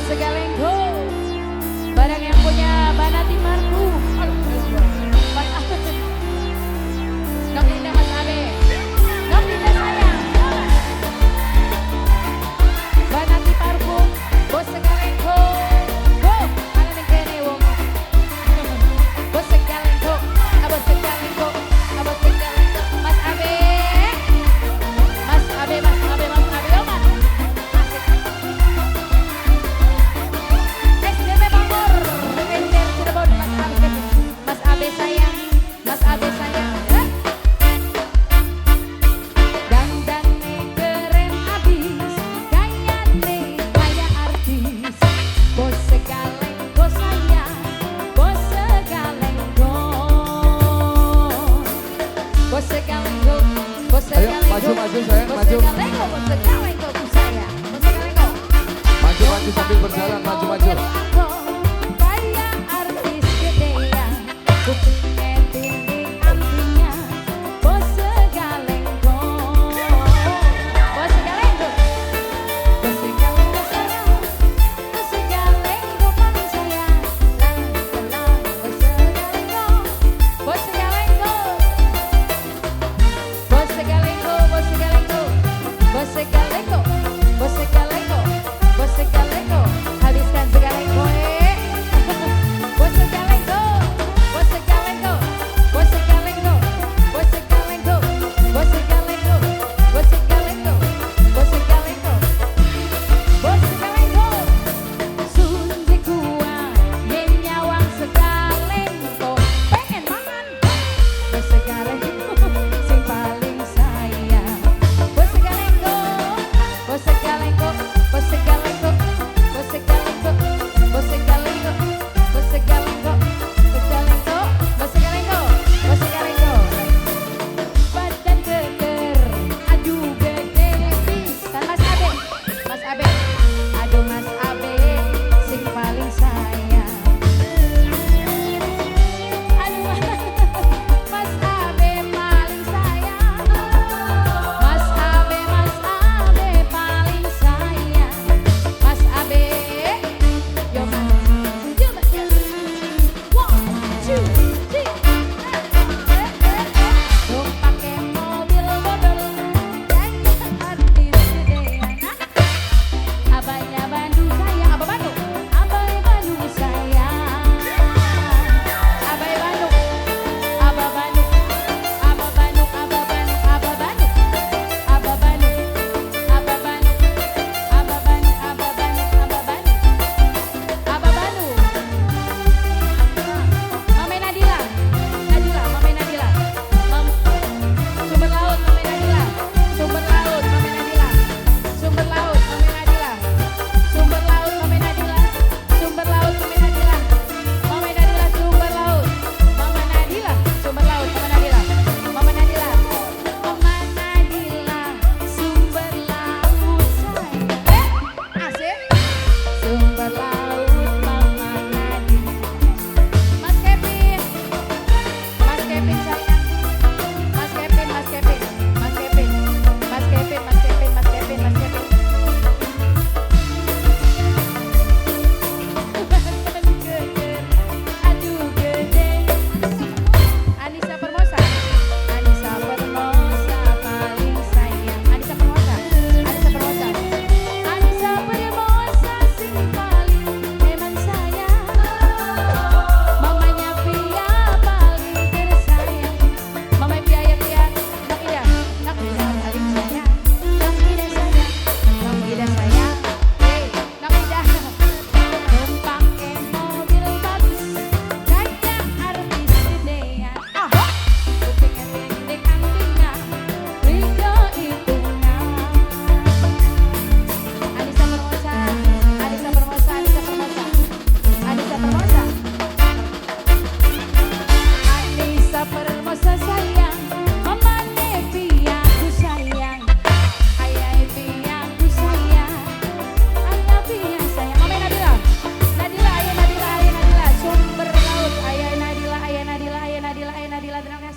Segalengko. Barang yang punya Banati Marfu. Aduh, Mas Abe. Nok Linda, Mas Abe. Nok Linda sayang. Banati Parfum, Bos Segalengko. Go, ana ning kene wong. Bos Segalengko, Bos Segalengko, Bos Segalengko. Mas Abe. Mas Abe, Mas Abe, Mas Abe, yo Mas. Asik. SDP Bangor, Ender Cirebon, Mas Abe. Mas Abe sayang, Mas Abe sayang. Eh. Dandane keren abis, gayane kayak artis. Bos Segalengko sayang, Bos Segalengko. Bos Segalengko, Bos Ayo, Segalengko. maju, maju, sayang, Bos maju. Segalengko, Bos Segalengko ku sayang. Bos Segalengko. Maju, maju sambil berjalan, maju, maju.